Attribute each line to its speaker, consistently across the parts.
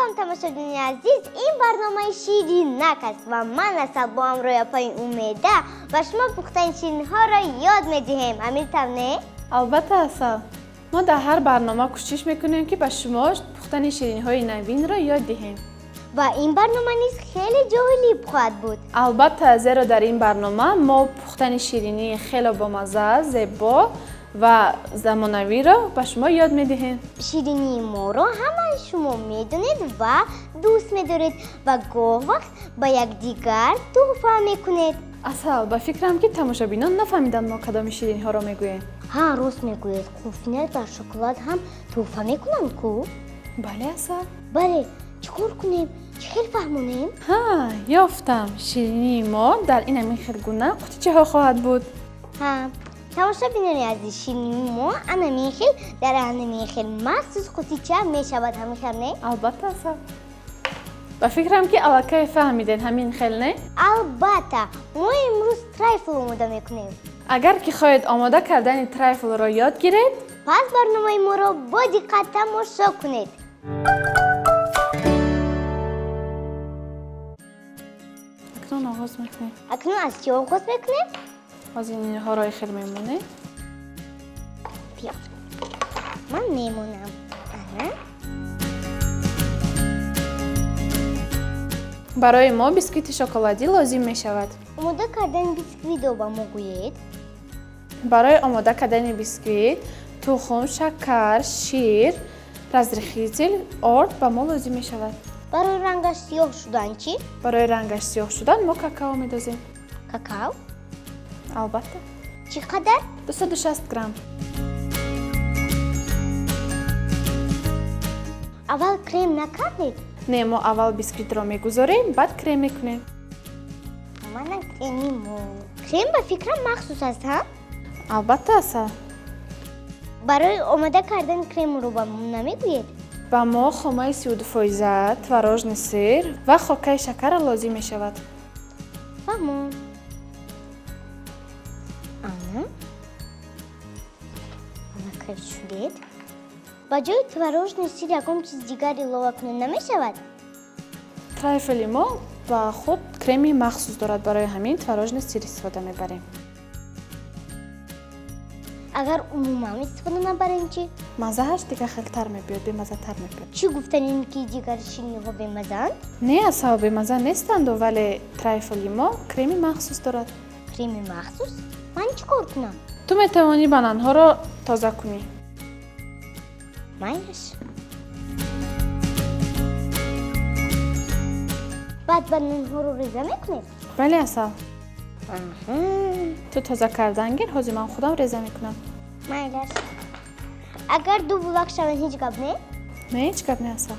Speaker 1: Салом, тамошобинони азиз, ин барномаи Ширинак аст ва ман Асал бо ҳамроҳи апаи Умеда ба шумо пухтани ширинҳоро ёд медиҳем. Ҳамин тавр, не?
Speaker 2: Албатта, Асал. Мо дар ҳар барнома кӯшиш мекунем, ки ба шумо пухтани ширинҳои навинро ёд диҳем.
Speaker 1: Ва ин барнома низ хеле ҷолиб хоҳад буд.
Speaker 2: Албатта, зеро дар ин барнома мо пухтани ширинии хеле бомазза, зебо ва замонавиро ба шумо ёд медиҳем.
Speaker 1: Ширинии моро ҳамаи шумо медонед ва дӯст медоред ва гоҳ вақт ба якдигар туҳфа мекунед.
Speaker 2: Асал, ба фикрам, ки тамошобинон нафаҳмиданд, мо кадоми ширинҳоро мегӯем.
Speaker 1: Ҳа, рост мегӯед. Қулфинак дар шоколад ҳам туҳфа мекунанд ку?
Speaker 2: Бале, Асал.
Speaker 1: Бале, чӣ кор кунем? Чӣ хел фаҳмонем?
Speaker 2: Ҳа, ёфтам. Ширинии мо дар ин ҳамин хел гуна қутичаҳо хоҳад буд.
Speaker 1: Ҳа, тамошобинони азиз, ширинии мо анамин хел дар анамин хел махсус қутича мешавад, ҳамин хел, не?
Speaker 2: Албатта, Асал. Ба фикрам, ки аллакай фаҳмидед, ҳамин хел, не?
Speaker 1: Албатта, мо имрӯз трайфл омода мекунем.
Speaker 2: Агар ки хоҳед омода кардани трайфлро ёд гиред,
Speaker 1: пас барномаи моро бо диққат тамошо кунед.
Speaker 2: Акнун оғоз мекунем.
Speaker 1: Акнун аз чӣ оғоз мекунем?
Speaker 2: Ҳозир инҳоро хел мемонем.
Speaker 1: Биё, ман мемонам. Ана.
Speaker 2: Барои мо бисквити шоколадӣ лозим мешавад.
Speaker 1: Омода кардани бисквитро ба мо гӯед.
Speaker 2: Барои омода кардани бисквит тухм, шакар, шир, разрыхлитель, орд ба мо лозим мешавад.
Speaker 1: Барои рангаш сиёҳ шудан чӣ?
Speaker 2: Барои рангаш сиёҳ шудан мо какао медозем.
Speaker 1: Какао?
Speaker 2: Албатта.
Speaker 1: Чӣ қадар?
Speaker 2: 260 грамм.
Speaker 1: Аввал крем накардед?
Speaker 2: Не, мо аввал бисквитро мегузорем, баъд крем мекунем.
Speaker 1: Мана креми мо. Крем ба фикрам махсус аст, ҳа?
Speaker 2: Албатта, Асал.
Speaker 1: Барои омода кардани кремро ба мо намегӯед?
Speaker 2: Ба мо хомаи 32-фоиза, творожный сыр ва хокаи шакарро лозим мешавад.
Speaker 1: Фаҳмон. Ана. Аллакай шудед. Ба ҷои творожный сыр ягон чиз дигар илова кунед намешавад?
Speaker 2: Трайфли мо ба худ креми махсус дорад, барои ҳамин творожный сыр истифода мебарем.
Speaker 1: Агар умуман истифода набарем чӣ?
Speaker 2: Маззааш дигар хелтар мебиёд, бемаззатар мебиёд.
Speaker 1: Чӣ гуфтанем, ки дигар ширинӣҳо бемаззаанд?
Speaker 2: Не, Асал, бемазза нестанду, вале трайфли мо креми махсус дорад.
Speaker 1: Креми махсус? Ман чӣ кор кунам?
Speaker 2: Ту метавонӣ бананҳоро тоза кунӣ.
Speaker 1: Майлаш. Баъд бананҳоро реза мекунед?
Speaker 2: Бале, Асал. Ту тоза кардан гир, ҳозир ман худам реза мекунам.
Speaker 1: Майлаш. Агар ду булак шаванд, ҳеҷ гап не?
Speaker 2: Не, ҳеҷ гап не, Асал.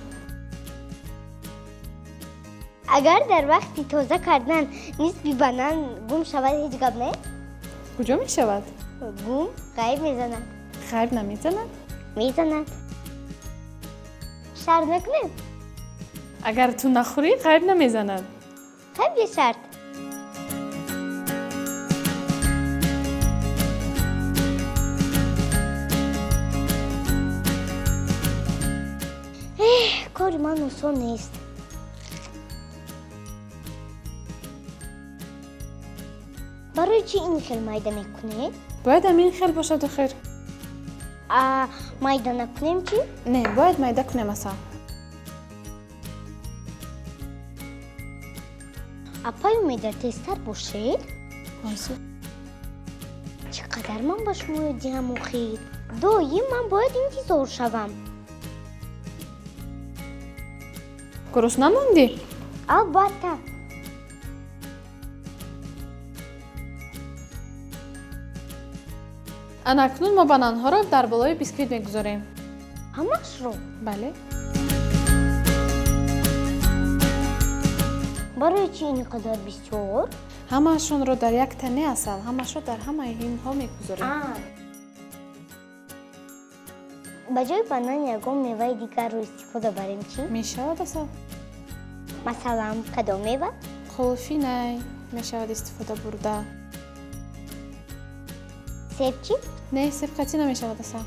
Speaker 1: Агар дар вақти тоза кардан нисфи банан гум шавад, ҳеҷ гап не?
Speaker 2: Куҷо мешавад?
Speaker 1: Гум, ғайб мезанад.
Speaker 2: Ғайб намезанад?
Speaker 1: Мезанад. Шарт мекунем?
Speaker 2: Агар ту нахӯрӣ, ғайб намезанад.
Speaker 1: Хай, бешарт. Эҳ, кори ман осон нест. Барои чӣ ин хел майда мекунед?
Speaker 2: Бояд ҳамин хел бошад, охир.
Speaker 1: А майда накунем чӣ?
Speaker 2: Не, бояд майда кунем, Асал.
Speaker 1: Апай Умеда, тезтар бошед.
Speaker 2: Ҳозир.
Speaker 1: Чӣ қадар ман ба шумо ёд диҳам охир? Доим ман бояд интизор шавам.
Speaker 2: Гурусна мондӣ?
Speaker 1: Албатта.
Speaker 2: Ана акнун мо бананҳоро дар болои бисквит мегузорем.
Speaker 1: Ҳамашро?
Speaker 2: Бале.
Speaker 1: Барои чӣ ин қадар бисёр?
Speaker 2: Ҳамаашонро дар як тане, Асал, ҳамашро дар ҳамаи инҳо мегузорем.
Speaker 1: Ба ҷои банан ягон меваи дигарро истифода барем чӣ?
Speaker 2: Мешавад, Асал.
Speaker 1: Масалан, кадом мева?
Speaker 2: Қулфинай мешавад истифода бурда.
Speaker 1: Себ чӣ?
Speaker 2: Не, себ қатъӣ намешавад, Асал.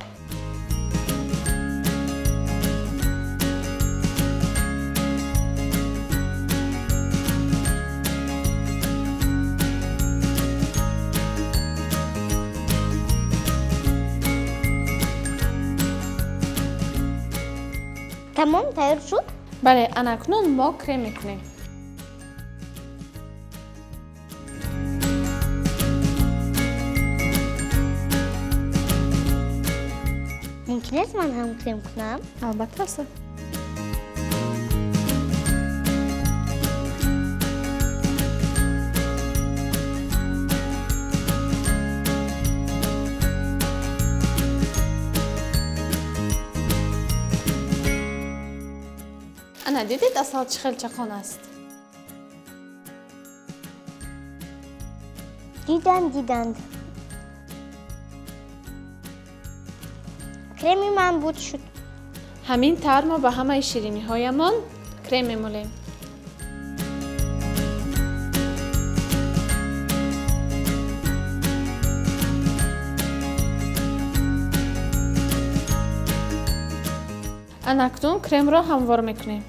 Speaker 1: Тамом, тайёр шуд?
Speaker 2: Бале, ана акнун мо крем мекунем.
Speaker 1: Мумкин аст ман ҳам крем кунам?
Speaker 2: Албатта, Асал. Ана дидед, Асал, чӣ хел чақон аст?
Speaker 1: Диданд, диданд. Креми ман буд шуд.
Speaker 2: Ҳамин тавр мо ба ҳамаи шириниҳоямон крем мемолем. Ана акнун кремро ҳамвор мекунем.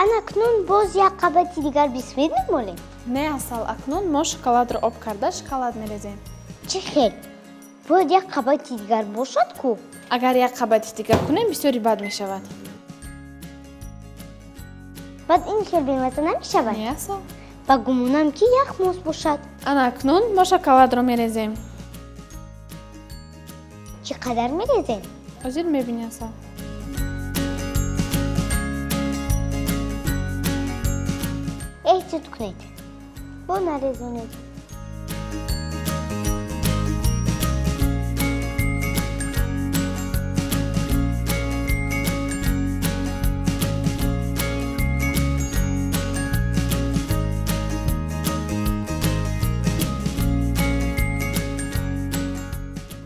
Speaker 1: Ана акнун боз як қабати дигар бисквит мемолем?
Speaker 2: Не, Асал, акнун мо шоколадро об карда шоколад мерезем.
Speaker 1: Чӣ хел? Бояд як қабати дигар бошад ку?
Speaker 2: Агар як қабати дигар кунем, бисёри бад мешавад.
Speaker 1: Баъд ин хел бемазза намешавад?
Speaker 2: Не, Асал.
Speaker 1: Ба гумонам, ки ях мос бошад.
Speaker 2: Ана акнун мо шоколадро мерезем.
Speaker 1: Чӣ қадар мерезем?
Speaker 2: Ҳозир мебинӣ, Асал.
Speaker 1: Эҳтиёт кунед, бо нарезонед.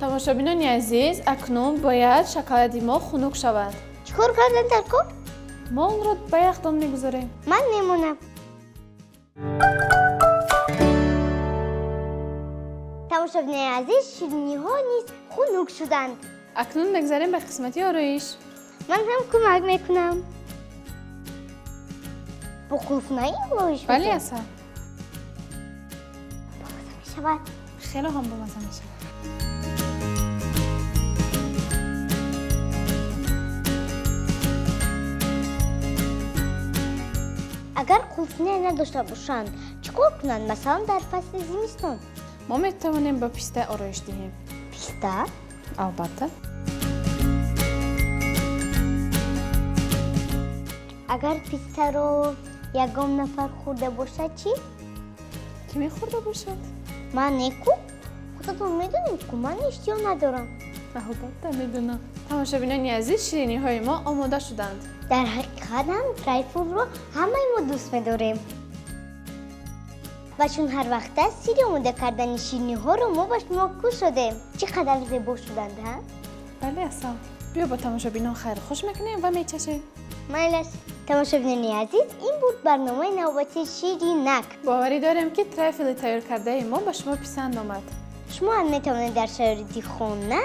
Speaker 2: Тамошобинони азиз, акнун бояд шоколади мо хунук шавад.
Speaker 1: Чӣ кор кардан дар кор?
Speaker 2: Мо онро ба яхдон мегузорем.
Speaker 1: Ман мемонам. Тамошобинони азиз, шириниҳо низ хунук шуданд.
Speaker 2: Акнун мегзарем ба қисмати ороиш.
Speaker 1: Ман ҳам кӯмак мекунам. Бо қулфнаи ороиш?
Speaker 2: Бале, Асал.
Speaker 1: Бомазза мешавад.
Speaker 2: Хело ҳам бомазза мешавад.
Speaker 1: Агар қулфне надошта бошанд, чӣ кор кунанд, масалан, дар фасли зимистон?
Speaker 2: Мо метавонем ба писта ороиш диҳем.
Speaker 1: Писта?
Speaker 2: Албатта.
Speaker 1: Агар пистаро ягон нафар хӯрда бошад, чӣ?
Speaker 2: Кӣ мехӯрда бошад?
Speaker 1: Ман не ку? Худатон медонед ку, ман иштиҳо надорам.
Speaker 2: Албатта, медонам. Тамошобинони азиз, шириниҳои мо омода шуданд.
Speaker 1: Дар ҳақиқат ҳам трайфлро ҳамаи мо дӯст медорем. Ва чун ҳар вақта сирри омода кардани шириниҳоро мо ба шумо кушодем. Чӣ қадар зебо шуданд, ҳа?
Speaker 2: Бале, Асал. Биё бо тамошобинон хайру хуш мекунем ва мечашем.
Speaker 1: Майлаш. Тамошобинони азиз, ин буд барномаи навбатии Ширинак.
Speaker 2: Боварӣ дорем, ки трайфли тайёр кардаи мо ба шумо писанд омад.
Speaker 1: Шумо ҳам метавонед дар шароити хона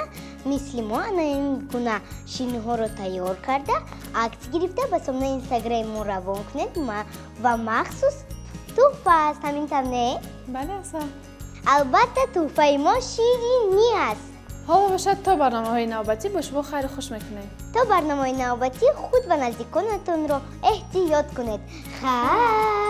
Speaker 1: мисли мо ана ин гуна шириниҳоро тайёр карда, акс гирифта ба сомонаи инстаграми мо равон кунед ва махсус туҳфа аст, ҳамин тавр не?
Speaker 2: Бале, Асал.
Speaker 1: Албатта, туҳфаи мо ширинӣ аст.
Speaker 2: Ҳоло бошад, то барномаҳои навбатӣ бо шумо хайру хуш мекунем.
Speaker 1: То барномаҳои навбатӣ худ ва наздиконатонро эҳтиёт кунед. Хайр.